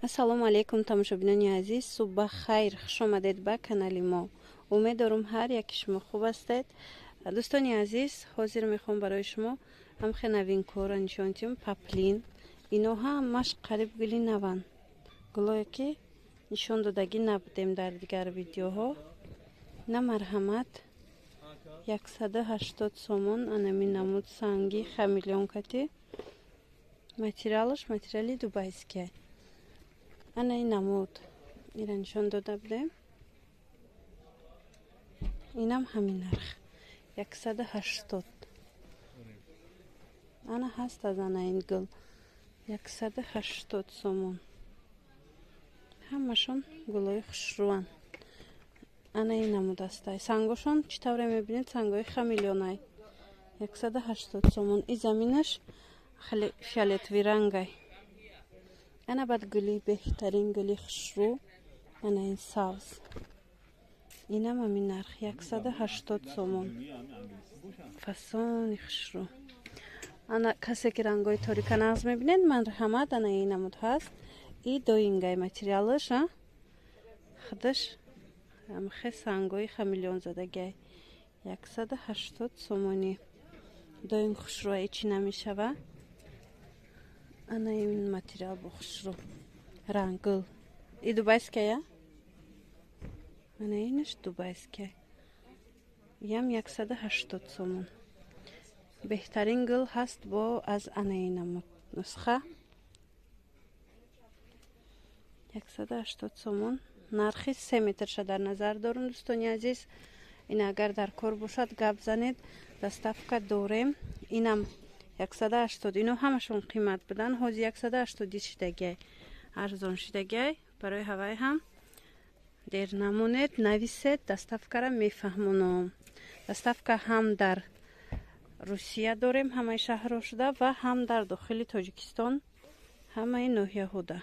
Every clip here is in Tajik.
Ассалому алайкум, тамошобинони азиз, субҳ ба хайр, хуш омадед ба канали мо. Умед дорум, ҳар яки шумо хуб ҳастед. Дӯстони азиз, ҳозир мехоҳам барои шумо ҳамхе новинкора нишон диҳам. Поплин. Ино ҳамаш қариб гули наванд. Гулое ки нишон додагӣ набудем дар дигар видеоҳо. На, марҳамат, 180 сомон. Анами намуд санги хамелеон кати. Материалаш материали дубайский. Ана ин намуд, ира нишон дода будем, инам ҳамин нарх, 180. Ана ҳаст аз ана ин гул, 180 сомон. Ҳамашон гулои хушрӯанд. Ана ин намуд астай, сангошон чӣ тавре мебинед, сангои хамелеонай, 180 сомон. И заминаш хеле фиолетовый рангай. Ана баъд гули беҳтарин, гули хушрӯ, ана ин сабз, инам ҳамин нарх, 180 сомон. Фасони хушрӯ. Ана касе ки рангҳои торика нағз мебинед, марҳамат, ана ин намуд ҳаст. И доингай материалаш, а худаш хе сангҳои хамелеон задагиай, 180 сомонӣ. Доим хушрӯа, ичи намешава. Ана ин материал бо хушрӯ ранг гул, и дубайская. Ана инаш дубайская, ям 180 сомон. Беҳтарин гул ҳаст бо аз ана ин намуд нусха, 180 сомон. Нархи 3 метрша дар назар дорум, дӯстони азиз. Ин агар дар кор бошад, гап занед, доставка дорем. Инам 180. Ино ҳамашон қимат будан, ҳозир 180 шидагиай, арзон шидагиай. Барои ҳавай ҳам дер намонед, нависед, доставкара мефаҳмонам. Доставка ҳам дар Русия дорем, ҳамаи шаҳрҳо шуда, ва ҳам дар дохили Тоҷикистон, ҳамаи ноҳияҳода.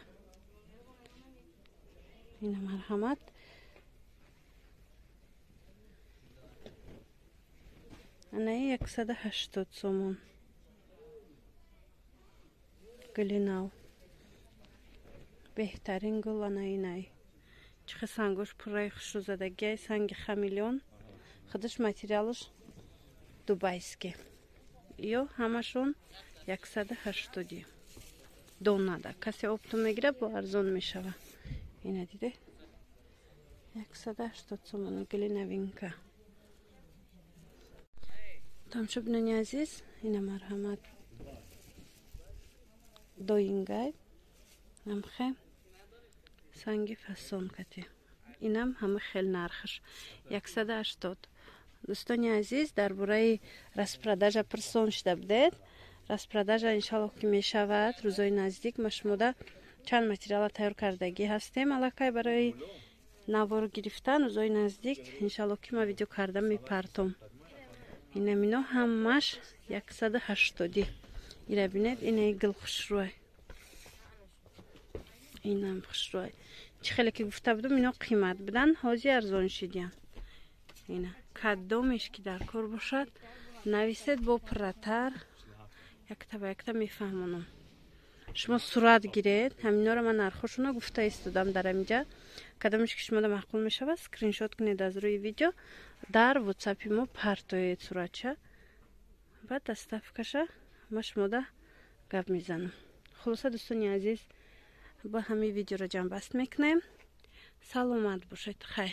Ина марҳамат. Анаи 180 сомон. Гули нав, беҳтарин гул ана инай. Чихе сангош пурраи хушрӯ задагиай, санги хамелеон, худаш материалаш дубайский. Ё ҳамашон 180-и донада. Касе оптом мегирад, бо арзон мешава. Ина диде, 180 сомон, гули новинка. Тамошобинони азиз, ина марҳамат, доингай амхе санги фасон кати. Инам ҳама хел нархаш, 180. Дӯстони азиз, дар бораи распродажа пурсон шуда будед. Распродажа иншаллоҳ ки мешавад рӯзои наздик. Ма шумода чанд материала тайёр кардагӣ ҳастем аллакай барои навор гирифтан. Рӯзои наздик иншаллоҳ ки ма видео карда мепартом. Инамино ҳамаш 180-и. Ира бинед, инаи гул хушрӯай, инам хушрӯай. Чӣ хеле ки гуфта будум, ино қимат будан, ҳозир арзон шидиян. Ина кадомеш ки дар кор бошад, нависед, бо пурратар якта ба якта мефаҳмонам. Шумо сурат гиред, ҳаминора ман нархошуно гуфта истодам дар ҳаминҷа. Кадомеш ки шумода маъқул мешавад, скриншот кунед аз рӯи видео, дар ватсапи мо партоед суратча, баъд доставкаша ма шумода гап мезанам. Хулоса, дӯстони азиз, бо ҳамин видеоро ҷамъбаст мекунем. Саломат бошед, хайр.